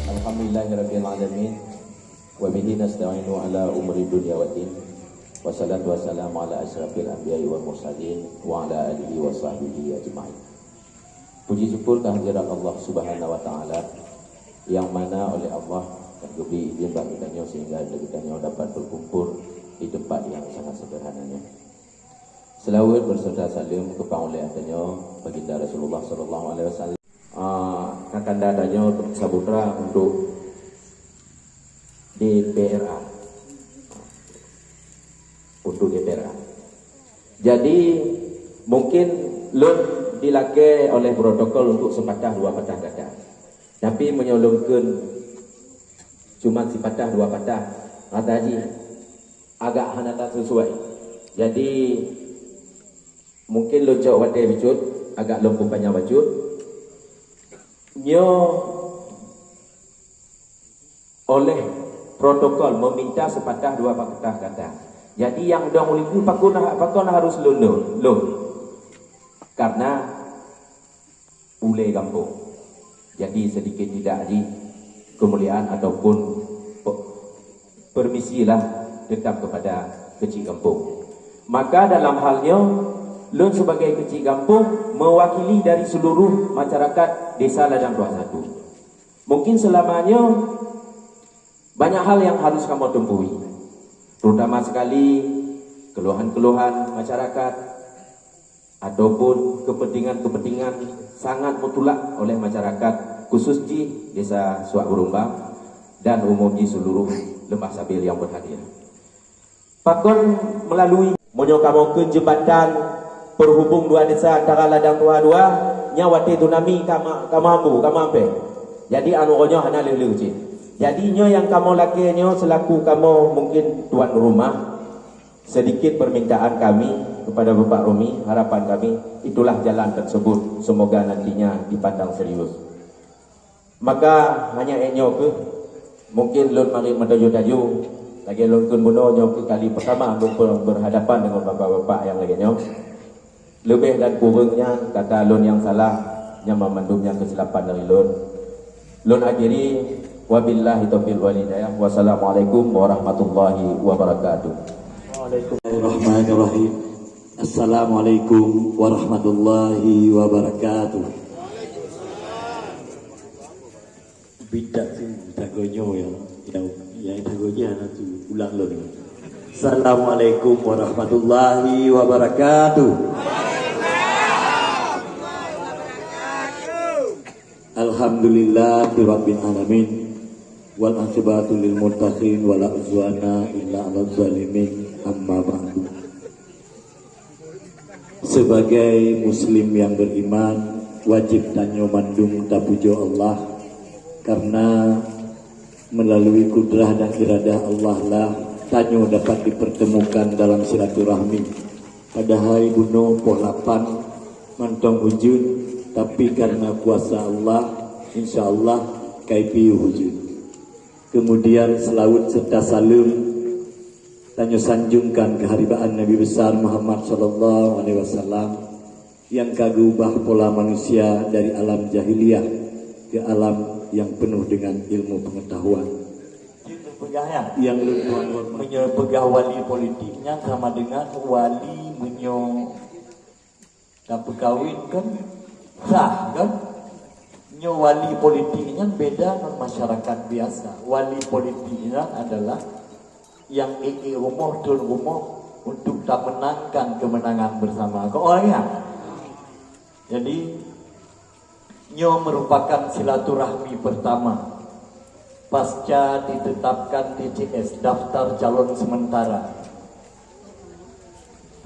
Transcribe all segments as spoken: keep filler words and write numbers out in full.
Alhamdulillahirabbil alamin. Wa bihi nasta'inu ala umuri dunya waddin. Wassalatu wassalamu ala asyrafil anbiya'i wal mursalin wa ala alihi wa sahbihi ajma'in. Puji syukur kehadirat Allah Subhanahu wa Ta'ala, yang mana oleh Allah ka geubri idin bak geutanyoe sehingga geutanyoe dapat berkumpul di tempat yang sangat sederhana nyoe. Seulaweuet beserta saleuem keu panghulèe geutanyoe, Baginda Rasulullah sallallahu alaihi wasallam. Ah, kakanda tanyoe Teungku Saputra untuk D P R A. Untuk D P R A. Jadi, mungkin lôn dilakèe oleh protokol untuk sepatah dua patah kata. Tapi meunyoe lôn kheun cuma sipatah dua patah, rasa jih agak hana that sesuai. Jadi, mungkin lôn cok watèe bacut, agak lôn peupanyang bacut. Nyoe oleh protokol meminta sepatah dua patah kata. Jadi, nyang dong u likôt pakon, pakon harus lôn, lôn. Karena ulèe gampông. Jadi, sedikit tidak jih kemuliaan ataupun pe-, permisilah tetap kepada keuchik gampông. Maka dalam hal nyoe, lôn sebagai keuchik gampông mewakili dari seluruh masyarakat Desa Ladang Dua Satu. Mungkin selama nyoe banyak hal yang harus kamoe tempuhi, terutama sekali keluhan-keluhan masyarakat ataupun kepentingan-kepentingan sangat mutlak oleh masyarakat, khusus jih Desa Suak Burumbang dan umum jih seluruh Leumah Sabil yang berhadir. Pakon melalui, meunyoe kamoe kheun jembatan penghubung dua desa antara ladang dua-dua, nyan watèe tsunami ka ma-, ka mambu, ka mampèe. Jadi, anu nyoe hana lheueh-lheueh cit. Jadi, nyoe nyang kamoe lakèe nyoe selaku kamoe mungkin tuan rumah, sedikit permintaan kami kepada Bapak Romi, harapan kami, itulah jalan tersebut, semoga nantinya dipandang serius. Maka hanya nyoe keuh, mungkin lôn marit meutaju-taju, lagèe lôn kheun bunoe nyoe keuh kali pertama lôn ber-, berhadapan dengan bapak-bapak nyang lagèe nyoe. Leubeh dan kureueng nyan kata lôn nyang salah, nyan banmandum nyan keusilapan dari lôn. Lôn akhiri, wabillahi taufiq wal hidayah. Wassalamualaikum warahmatullahi wabarakatuh. Bismillahirrahmanirrahim. Assalamualaikum warahmatullahi wabarakatuh. Bidak tu, tagoe nyoe ya. Yang, yang tagoe je anak tu ulang lagi. Assalamualaikum warahmatullahi wabarakatuh. Alhamdulillahirabbil alamin. Wal aqibatu lil muttaqin wala udwana illa 'alal zalimin. Amma ba'du. Sebagai muslim yang beriman, wajib tanyoe mandum tapujoe Allah karena melalui kudrah dan iradah Allah lah tanyoe dapat dipertemukan dalam silaturahmi. Padahai bunoe poh lapan mantong ujeuen, tapi karena kuasa Allah, insya Allah kai piôh ujeuen. Kemudian selawat serta saleuem tanyoe sanjungkan keuharibaan Nabi Besar Muhammad sallallahu alaihi wasallam nyang ka geuubah pola manusia dari alam jahiliyah ke alam yang penuh dengan ilmu pengetahuan. Peugah ya? Yang lôn tuan hormat. Meunyoe peugah wali politik nyan sama dengan wali meunyoe tapeukawen kan sah kan? Nyoe wali politik nyan beda ngon masyarakat biasa. Wali politik nyan adalah nyang ék-ék rumoh, thôn rumoh untuk tamenangkan kemenangan bersama. Kok orang ya? Jadi, nyoe merupakan silaturahmi pertama pasca ditetapkan D C S, daftar calon sementara.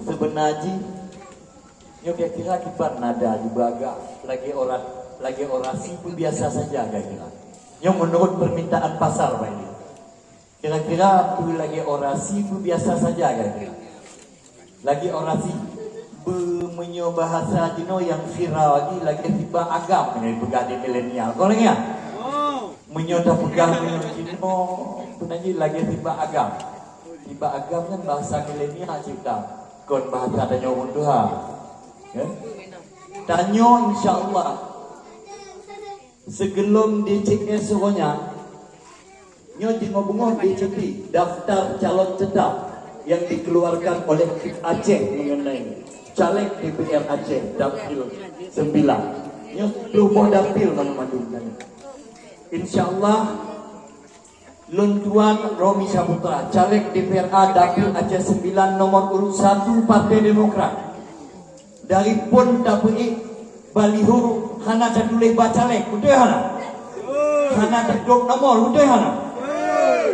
Sebenar jih, Nyoe kira-kira kiban nada juga agak lagèe ora-, lagèe orasi pun biasa saja kira-kira. Nyoe menurut permintaan pasar, Pak Idris. Kira-kira peue lagèe orasi peue biasa saja kan? Lagèe orasi. Be-, meunyoe bahasa jinoe nyang viral lagi, lagèe tiba agam nyang dipeugah di milenial. Kon lagèe nyan? Meunyoe tapeugah meunyoe jinoe, peue nan jih lagèe tiba agam. Tiba agam nyan bahasa milenial cit ka. Kon bahasa tanyoe ureueng tuha. Ya? Tanyoe insya Allah Sigohlom D C S uroe nyan, nyoe jinoe beungoh D C T, daftar calon tetap yang dikeluarkan oleh Aceh mengenai caleg D P R Aceh Dapil sembilan. Nyoe sepuluh boh dapil mandum-mandum nyan. Insya Allah, Lôn tuan Romi Saputra, caleg D P R A Dapil Aceh sembilan nomor urut satu Partai Demokrat. Dari phon tapeuék baliho hana tatuléh ba caleg, beutôi hana? Hana tatuléh nomor, beutôi hana?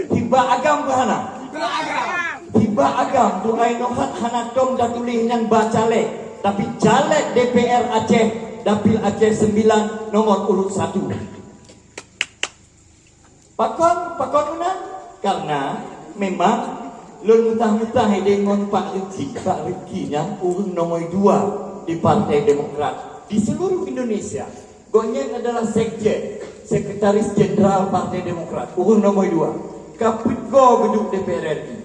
Tiba agam keu hana? Tiba agam, tu ai nohat hana tom tatuléh nyan ba caleg, tapi caleg D P R Aceh, Dapil Aceh sembilan nomor urut satu. Pakon, pakon meunan? Karena memang lôn meutah-meutah idéh ngon Pak Rizki. Pak Rizki nyan ureueng nomor dua di Partai Demokrat di seluruh Indonesia. Gobnyan adalah sekjen, sekretaris jenderal Partai Demokrat, ureueng nomor dua. Ka peuet go geuduek D P R RI.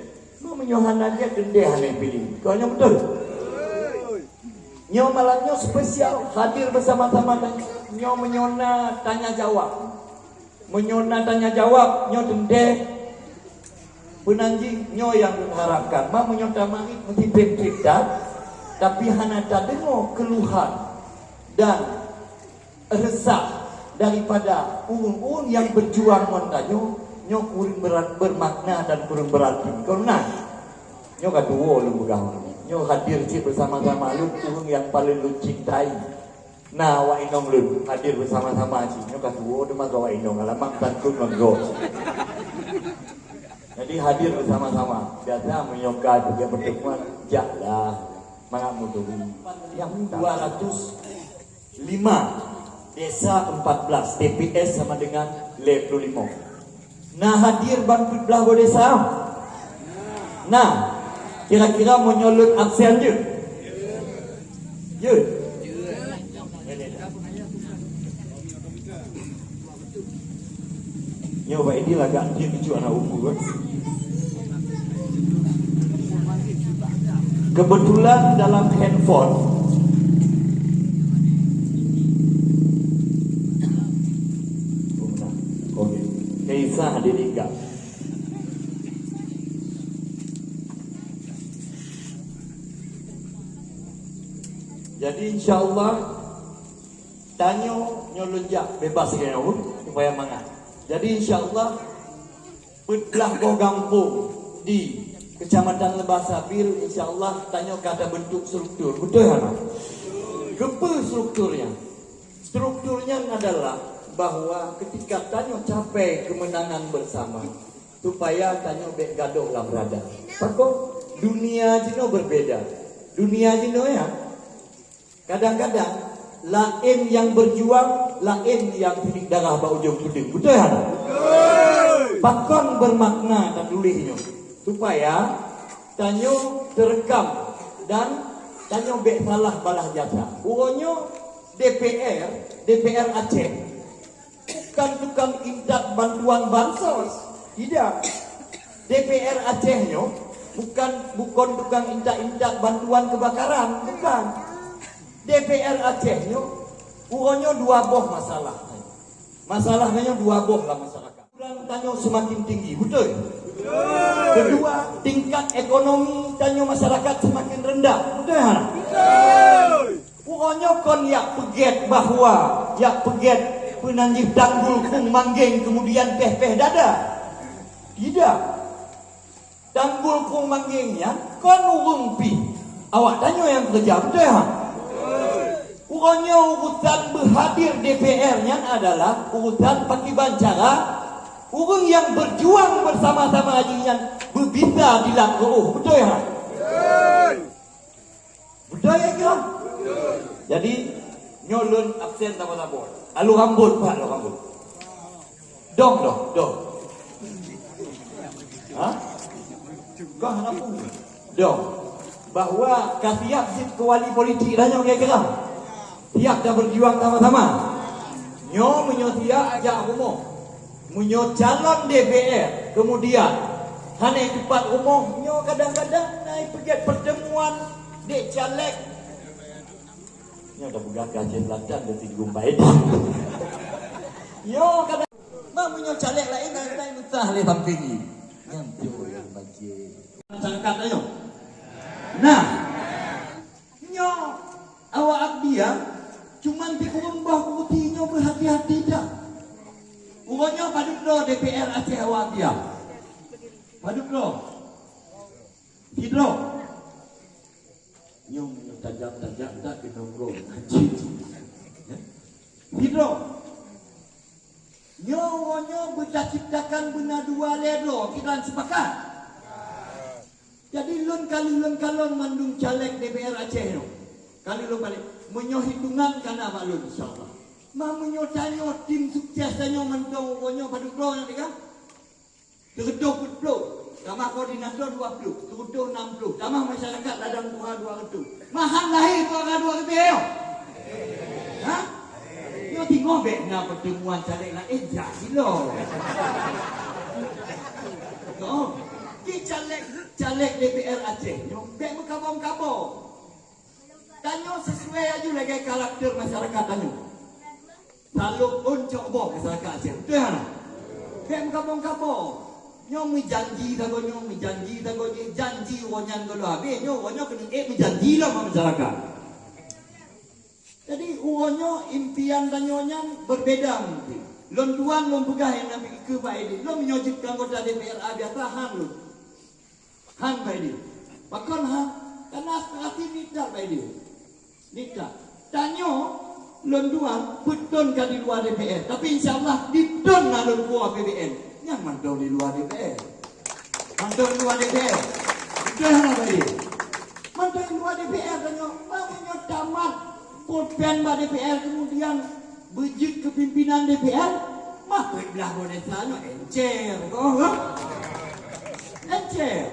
Meunyoe hana jeuet, teuntèe hana piléh. Kon nyan beutôi? Nyoe malam nyoe spesial hadir bersama-sama dan nyoe meunyoe na tanya jawab. Meunyoe na tanya jawab, nyoe teuntèe. Peue nan jih nyoe nyang lôn harapkan. Mak meunyoe tamarit meusitem-sitem, tapi hana tadeungoe keluhan dan resah daripada ureueng-ureueng nyang berjuang ngon tanyoe, nyoe kureueng berat, bermakna dan kureueng berarti. Kon na? Nyoe ka tuwo lôn peugah. Nyoe hadir cit bersama-sama lôn, ureueng nyang paleng lôn cintai. Na awak inong lôn hadir bersama-sama cit. Nyoe ka tuwo teuma keu awak inong, alamak takot ngon gob. Jadi hadir bersama-sama. Biasa meunyoe ka peugah pertemuan, jaklah. Mangat meuturi. Nyang dua ratus lima, desa empat belas, T P S sama dengan lhèe ploh limong. Na hadir ban peuet blah boh desa? Na. Kira-kira meunyoe lôn absen jeuet? Jeuet. Nyoe bak ini lagak dia cucu anak uku kan. Kebetulan dalam handphone. Oh, nah. Okey. Kaisa ada tiga. Jadi insya Allah tanyoe nyoe lôn jak bebas lagèe nyoe supaya mangat. Jadi insya Allah peuet blah boh gampông di Kecamatan Lebah Sabil, insya Allah tanyoe ka tabentuk struktur. Beutôi hana? Keupeue struktur nyan? Struktur nyan adalah bahwa ketika tanyoe capai kemenangan bersama, supaya tanyoe bèk gadôh lam rada. Pakon? Dunia jinoe berbeda. Dunia jinoe ya, kadang-kadang laén nyang berjuang, laén nyang silik darah bak ujong peudeueng. Beutôi hana? Pakon bermakna tatuléh nyoe? Supaya tanyoe teurekam dan tanyoe bèk salah balah jasa. Uroe nyoe D P R, D P R Aceh bukan tukang intat bantuan bansos. Tidak. D P R Aceh nyoe bukan, bukan tukang intat-intat bantuan kebakaran, bukan. D P R Aceh nyoe uroe nyoe dua boh masalah. Masalah nyoe dua boh lam masyarakat. Pengangguran tanyoe semakin tinggi, beutôi? Kedua, tingkat ekonomi tanyoe masyarakat semakin rendah, beutôi hana? Uroe nyoe kon jak peugèt bahwa, jak peugèt peue nan jih tanggul krueng manggeng kemudian pèh-pèh dada. Tidak. Tanggul krueng manggeng nyan kon ureueng pih. Awak tanyoe nyang keureuja, beutôi hana? Uroe nyoe urusan beuhadir D P R nyan adalah urusan pakriban cara ureueng nyang berjuang bersama-sama jih nyan beubisa dilat reuôh, beutôi hana? Beutôi ya kira? Jadi, nyoe lôn absen saboh-saboh. Alu rambot, Pak, alu rambot. Dong, dong, dong. Ha? Kah hana pun. Dong. Bahwa ka siap cit keuwali politik dah nyoe kira-kira. Siap dah berjuang sama-sama. Nyoe meunyoe siap jak rumoh. Meunyoe calon D P R, kemudian hana teumpat rumoh, nyoe kadang-kadang na peugét pertemuan dek caleg. Nyoe dah peugah ka Aceh Selatan, dah tiga empat. Nyoe kadang, mak meunyoe caleg laén, kadang-kadang mentah lé samping ni. Nyang tu yang banci. Masyarakat ayo. Nah, nyoe awak Abdia, cuman di ureueng bah putih nyoe berhati-hati dah. Ureueng nyoe padub droe D P R Aceh awak Abdia. Padub droe. Sidroe. Nyoe meunyoe tajam-tajam dak keunoe. Sidroe. Nyoe, nyoe beutaciptakan beuna dua lé droe, kita sepakat. Jadi lôn kali lôn kalon mandum caleg D P R Aceh nyoe. Kali lôn balik. Meunyoe hitungan kana bak lôn, insyaallah. Ma meunyoe tanyoe tim sukses tanyoe mantong uroe nyoe padub droe nyang teuka? Seureutôh peuet ploh, tamah koordinator dua ploh, seureutôh nam ploh, tamah masyarakat ladang tuha dua reutôh. Mahan lahé suara dua reutôh nyoe? Ha? Nyoe singoh bék na pertemuan caleg laén jak silo. Nyoe, di caleg, caleg D P R Aceh nyoe bék meukabong-kabong. Tanyoe sesuai aju lagée karakter masyarakat tanyoe. Salôk ôn cok boh masyarakat Aceh. Beutôi hana? Bék meukabong-kabong. Nyoe meujanji sagoe nyoe, meujanji sagoe jih, janji uroe nyan goh lom habéh. Nyoe uroe nyoe keuneuk ék meujanji lom bak masyarakat. Jadi uroe nyoe impian tanyoe nyan berbeda mungkin. Lôn tuan lôn peugah nyang nabi keue bak idéh. Lôn meunyoe jeuet keu anggota D P R A biasa han lôn. Han bak idéh. Pakon han? Karena aspirasi nitrat bak idéh. Nitrat. Tanyoe lôn dua peuet thon ka di luwa D P R, tapi insya Allah di thon na lôn kuah A P B N. Nyang mantong di luwa D P R. Mantong di luwa D P R. Beutôi hana bak idéh? Mantong di luwa D P R tanyoe. Bah meunyoe tamat pulpen bak D P R kemudian beujeuet keu pimpinan D P R, mah peuet blaih boh desa nyoe encer, oh, ha? Encer.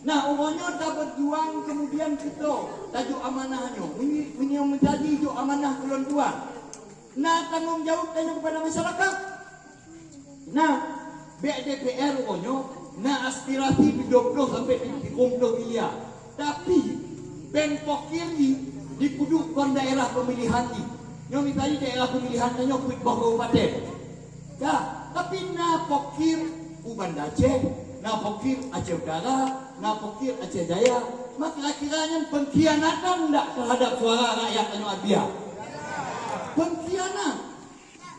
Nah, uroe nyoe taberjuang kemudian kita tajok amanah nyoe. Meunyoe, meunyoe meujanji jok amanah keu lôn tuan, na tanggong jaweueb tanyoe kepada masyarakat. Nah, bék D P R uroe nyoe na aspirasi tujoh ploh sampai tiga puluh miliar. Tapi, péng pokir jih dipeuduek kon daerah pemilihan jih. Nyoe misalnya daerah pemilihan tanyoe peuet boh kabupaten. Dah, tapi na pokir u Banda Aceh, na pokir Aceh Utara, na pokir Aceh Jaya. Maka kira-kira nyan pengkhianatan ndak terhadap suara rakyat tanyoe Abia? Pengkhianat.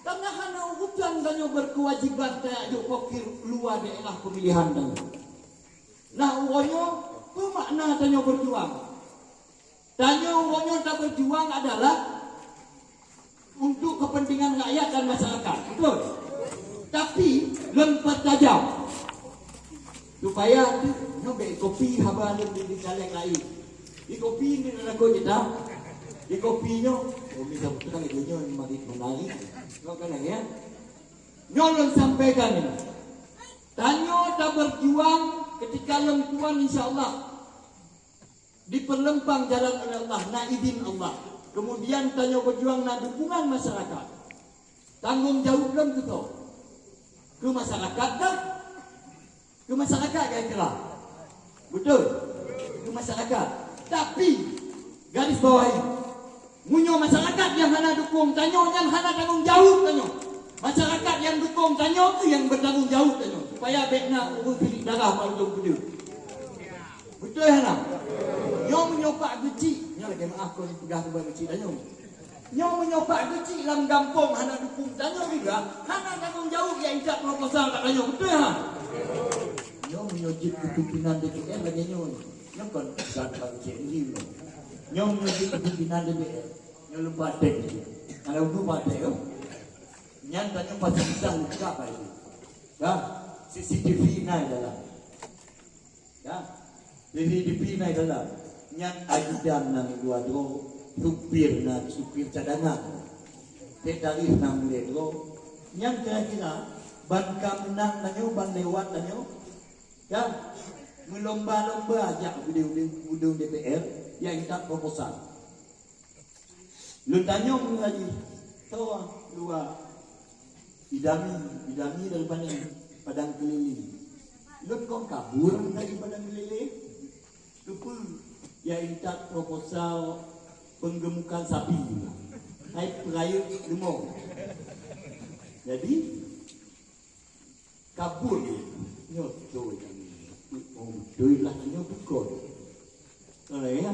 Karena hana urusan tanyoe berkewajiban tajak jok pokir luwa daerah pemilihan tanyoe. Nah, uroe nyoe, peue makna tanyoe berjuang? Tanyoe uroe nyoe taberjuang adalah untuk kepentingan rakyat dan masyarakat. Betul? Tapi, lôn peutajam. Supaya tu, nyoe bék kopi haba lôn di, di caleg laén. Di kopi ni nak lakukan je dah. Di kopi nyoe, oh, bisa betul kan dia nyoe mari menari. Kau kan ya? Nyoe lôn sampaikan ni. Tanyoe taberjuang ketika lôn tuan insya Allah diperlempang jalan oleh Allah, na izin Allah. Kemudian tanyoe berjuang na dukungan masyarakat. Tanggung jaweueb lôn keu soe? Keu masyarakat kah? Keu masyarakat kira-kira. Betul? Keu masyarakat. Tapi, garis bawahi, meunyoe masyarakat nyang hana dukung tanyoe, nyan hana tanggung jaweueb tanyoe. Masyarakat nyang dukung tanyoe tu nyang bertanggung jaweueb tanyoe. Supaya bék na ureuëng silik darah bak ujong keudeuh. Beutôi hana? Nyoe meunyoe pak geuchik, nyoe lagée meuáh kon peugah keu pak geuchik tanyoe. Nyoe meunyoe pak geuchik lam gampông hana dukung tanyoe juga, hana tanggung jaweueb jak intat proposal bak tanyoe, beutôi hana? Nyoe meunyoe jeuet keu pimpinan D P R lagée nyoe, nyoe kon peugah keu pak geuchik lagée nyoe. Nyoe meunyoe jeuet keu pimpinan D P R, nyoe lupa tek. Kalau lupa tek, oh. Nyan tanyoe fasilitas lengkap hai. Dah, C C T V na dalam. Ya. Jadi dipinai dalam. Nyan ajudan nyang dua droe, Supir na, supir cadangan. Sekretaris na mulai droe. Nyang kira-kira ban ka meunang tanyoe, ban lewat tanyoe, ya, meulomba-lomba jak udeueng, udeueng, udeueng D P R, ya, intat proposal. Lôn tanyong laju, toh dua idami, idami daripada Padang Keliling. Lôn kon kabur dari Padang Keliling. Keupeue ya intat proposal penggemukan sapi? Hai peurayeuk leumô. Jadi, kabur nyoe beutôi kan? Oh, beutôi lah nyoe bukon. Kalau ya,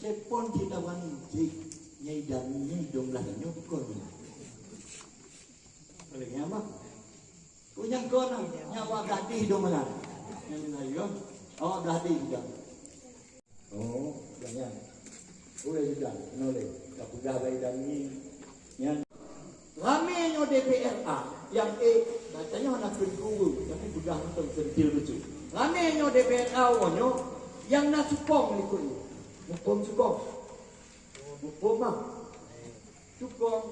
telepon kita wani cik, nyai dami nyai dong lah nyoe bukon. Kalau ya, Mak. Kok nyang kon, nyan awak gadih dong meunan. Nyan laén, awak gadih dah. Oh, ya, ya. Oh, ya sudah, noleh. Ka peugah bak idang ni. Nyan. Ramé nyoe D P R A, nyang eh, baca nyoe hana keu guru, tapi peugah mantong sentil lucu. Ramé nyoe D P R A nyoe, nyang na cukong likot nyoe. Muphom cukong. Muphom mah. Cukong,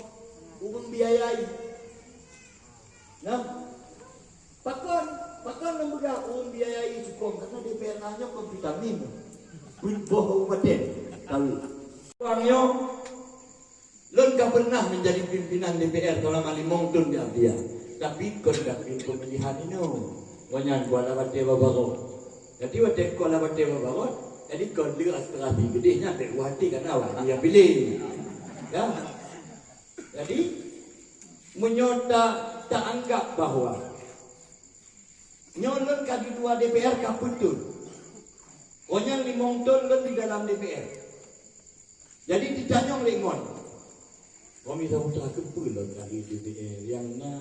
ureueng biayai. Nah, pakon, pakon lôn peugah ureueng biayai cukong, karena D P R A nyoe kon vitamin. Boh kabupaten, tahu. Ureueng nyoe, lôn ka pernah menjadi pimpinan D P R selama limong thon di Abdya. Tapi kon dapil pemilihan inoe. Ngon nyan kuala batée babarot. Jadi watée kuala batée babarot, jadi kon le aspirasi geudeh nyan bèk u hati karena awak dia pilih. Ya. Jadi, meunyoe ta, ta anggap bahwa nyoe lôn ka di luwa D P R ka peuet thon. Ngon nyan limong thon lôn di dalam D P R. Jadi, ditanyong lé ngon, "Kami Samudra keupeue lôn ka di D P R nyang na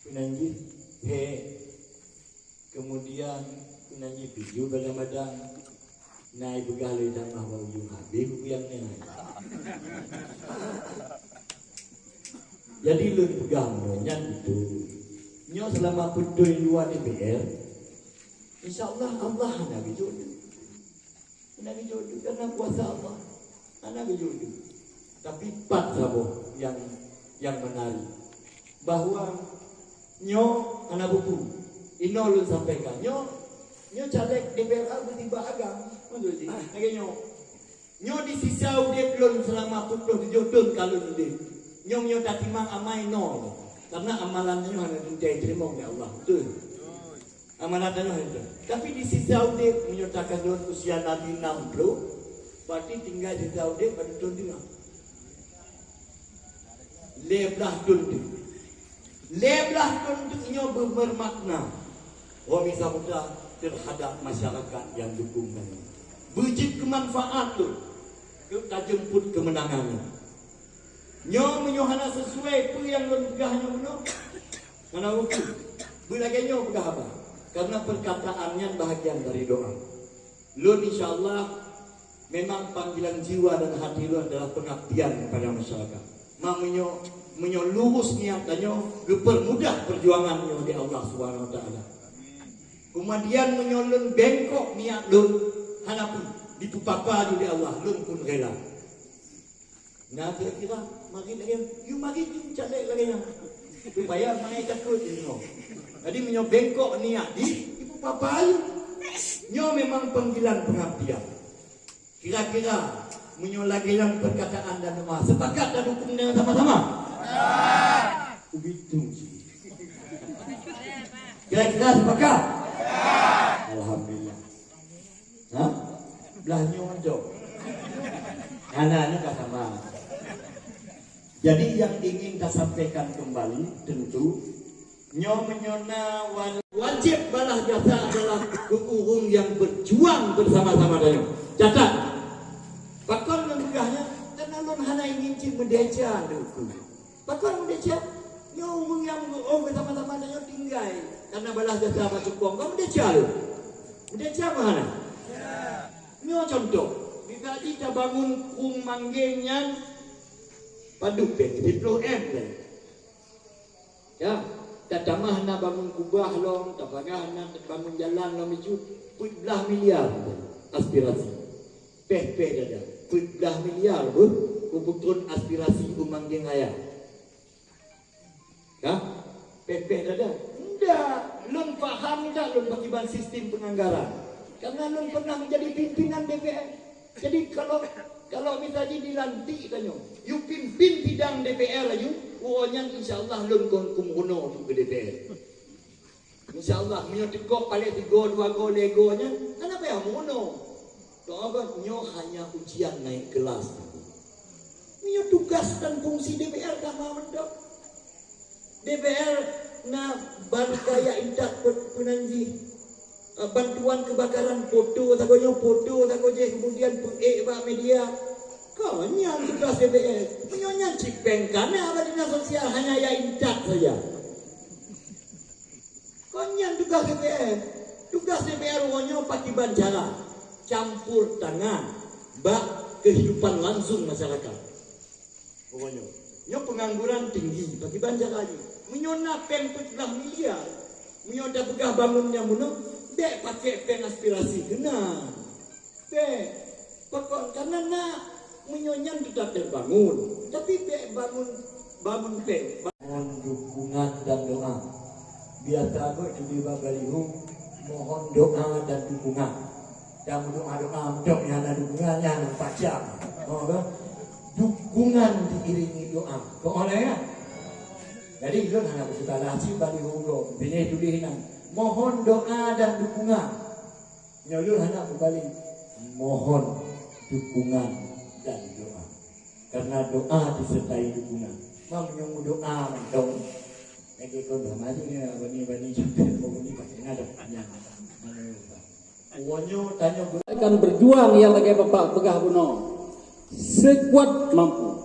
peunan jih he?" Kemudian, peunan jih piju kadang-kadang. Nai peugah lé tamah bak ujong habéh buku nyang nyan. Jadi lôn peugah meunyoe nyan beutôi. Nyoe seulama peuet thon luwa D P R, insya Allah, Allah hana geujodoh. Hana geujodoh karena kuasa Allah. Hana geujodoh. Tapi pat saboh nyang, nyang menarik. Bahwa nyoe hana buku. Inoe lôn sampaikan. Nyoe, nyoe caleg D P R A beutibak agam. Maksud jih, lagèe nyoe. Nyoe di sisa udép lôn seulama peuet ploh tujoh thon ka lôn udép. Nyoe meunyoe tatimang amai nol. Karena amalan nyoe hana teuntèe teurimong lé Allah. Beutôi. Amalan nyoe hana teuntèe. Tapi di sisa udép meunyoe takalon usia Nabi enam puluh, berarti tinggai sisa udép pada thon teungoh. Lhèe blaih thon teuk. Lhèe blaih thon teuk nyoe beumakna. Wami Samudra terhadap masyarakat nyang dukung tanyoe. Beujeuet keu manfaat lôn keu tajeumpot keumeunangan nyoe. Nyoe meunyoe hana sisuai peue nyang lôn peugah nyoe meunoe, hana ukeue. Beulagèe nyoe peugah haba, karena perkataan nyan bahagian dari doa. Lôn insya Allah memang panggilan jiwa dan hati lôn adalah pengabdian kepada masyarakat. Ma meunyoe, meunyoe lurus niat tanyoe, geupeurmudah perjuangan nyoe di Allah Subhanahu Wa Taala. Keumudian meunyoe lôn bengkok niat lôn, hana peue, dipeupapa ju di Allah, lôn pun rela. Nah, kira-kira marit lagèe nyan. Yue marit yue caleg lagèe nyan. Supaya mai takot jih nyoe. Jadi meunyoe bengkok niat jih, ibu papa yue. Nyoe memang panggilan pengabdian. Kira-kira meunyoe lagèe nyan perkataan dan doa, sepakat dan dukung dengan sama-sama? Begitu jih. Kira-kira sepakat? Alhamdulillah. Ha? Blah nyoe jok. Hana nyoe ka sama. Jadi yang ingin saya sampaikan kembali tentu nyoe meunyoe na wal-, wajib balah jasa adalah keu ureueng yang berjuang bersama-sama tanyoe. Catat. Pakon lôn peugah nyan, karena lôn hana ingin cit meudesya lôn. Pakon meudesya? Nyoe ureueng nyang meu'oh beusama-sama tanyoe tinggai. Karena balah jasa bak cukong, kon meudesya lé? Meudesya meuhana? Nyoe contoh, misalji tabangun krueng Manggeng nyan padub bèe, siplôh M bèe. Ya, tatamah na bangun kubah lom, tatamah na bangun jalan lom, itu peuet blaih miliar aspirasi. Pèh-pèh dada. Peuet blah miliar beuh keu peutrön aspirasi u Manggeng Raya. Kah? Peh-peh dada. Ndak, lôn paham ndak lôn pakiban sistem penganggaran. Karena lôn pernah menjadi pimpinan D P R. Jadi kalau, kalau misalnya dilantik tanyoe, you pimpin sidang D P R laju, uroe nyan insya Allah lôn kon kumeurunoe keu D P R. Insya Allah, meunyoe teuka paléng tiga, dua go, lhèe go nyan, hana payah meurunoe. Doa nyoe hanya ujian naik kelas. Meunyoe tugas dan fungsi D P R sama mantong. D P R na ban kaya intat pe-, peunan jih. Eh, bantuan kebakaran, foto sagoe nyoe, foto sagoe jih, kemudian peuék bak media. Kon nyan tugas D P R. Meunyoe nyan cit péng ka na bak dinas sosial, hanya ya intat saja. Kon nyan tugas D P R. Tugas D P R uroe nyoe pakiban cara campur tangan bak kehidupan langsung masyarakat. Uroe nyoe, nyoe pengangguran tinggi, pakiban cara jih. Meunyoe na péng peuet blah miliar, meunyoe tapeugah bangun nyang meunoe, bèk pakai péng aspirasi keunan. Bèk. Pakon? Karena na, meunyoe nyan teutap terbangun, tapi bèk bangun, bangun péng. Mohon dukungan dan doa. Biasa beuh teubiet bak baliho, mohon doa dan dukungan. Dan meudoa-doa mantong nyang hana dukungan, nyan pacang. Oh, kan? Dukungan diiringi doa. Kok oleh ya? Jadi, lôn hana beusukala cit baliho uroe, binéh tuléh nan, mohon doa dan dukungan. Nyoe lôn hana meubalek, mohon dukungan dan doa. Karena doa disertai dukungan. Meunyoe meudoa mantong, lagèe kon dah maju nyoe, bani-bani juta, bani pakai ngadep nyan. Mana Uroe nyoe tanyoe akan berjuang nyang lagèe Bapak peugah bunoe, sekuat mampu.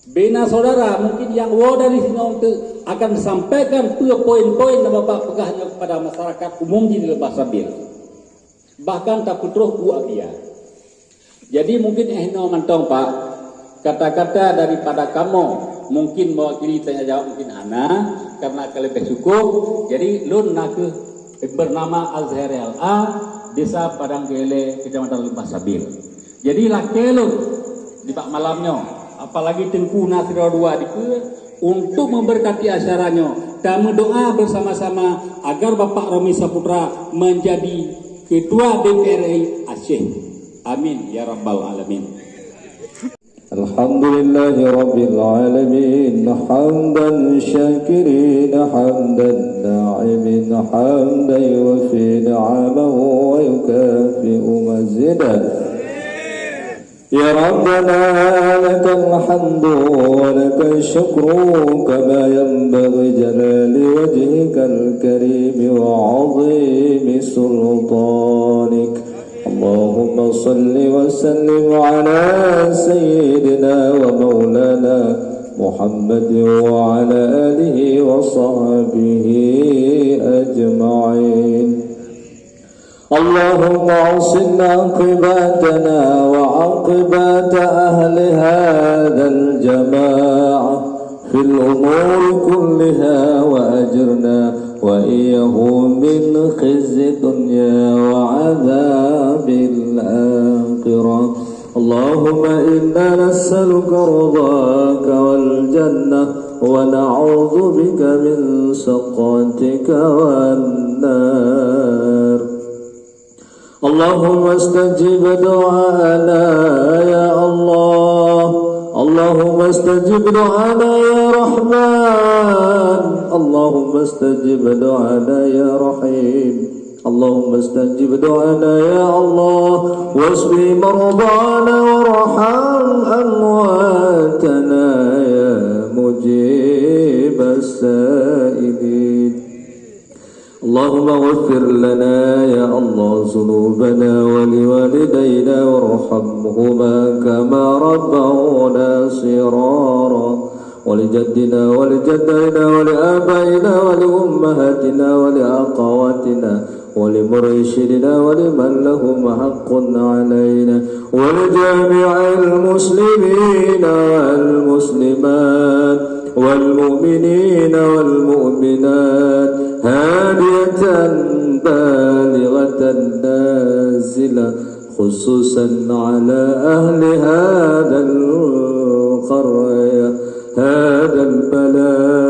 Bina saudara, mungkin nyang woe dari sinoe teuk akan sampaikan peue poin-poin nyang Bapak peugah nyoe kepada masyarakat umum di Leubah Sabil. Bahkan tapeutroh u Abia. Jadi mungkin eh noe mantong, Pak, kata-kata daripada kamoe mungkin mewakili tanya jawab mungkin hana, karena ka leubeh cukup. Jadi lôn nakeuh bernama Azhar L A, Desa Padang Gele, Kecamatan Lebah Sabil. Jadi lakèe lôn di bak malam nyoe, apalagi Teungku na sidroe dua dikeue, untuk memberkati acara nyoe, tameudoa bersama-sama agar Bapak Romi Saputra menjadi Ketua D P R RI Aceh. Amin ya rabbal alamin. الحمد لله رب العالمين، حمدا شاكرين، حمدا دائمين، حمدا يوفي نعمه ويكافئ مزيده. يا ربنا، لك الحمد ولك الشكر، كما ينبغي جلال وجهك الكريم وعظيم سلطانك. اللهم صل وسلم على سيدنا ومولانا محمد وعلى آله وصحبه أجمعين. اللهم أحسن عاقبتنا وعاقبة أهل هذا الجماعة في الأمور كلها، وأجرنا وإياهم من خزي الدنيا وعذاب الآخرة. اللهم إنا نسألك رضاك والجنة، ونعوذ بك من سخطك والنار. اللهم استجب دعاءنا يا الله. اللهم استجب دعانا يا رحمن. اللهم استجب دعانا يا رحيم. اللهم استجب دعانا يا الله، واشف مرضانا وارحم أمواتنا يا مجيب السائلين. اللهم اغفر لنا يا الله ذنوبنا ولوالدينا وارحمهما كما ربونا صغارا، ولجدنا ولجدتنا ولآبائنا ولأمهاتنا ولأخواتنا ولمرشدنا ولمن لهم حق علينا ولجميع المسلمين والمسلمات والمؤمنين والمؤمنات هادية بالغة نازلة خصوصا على أهل فلا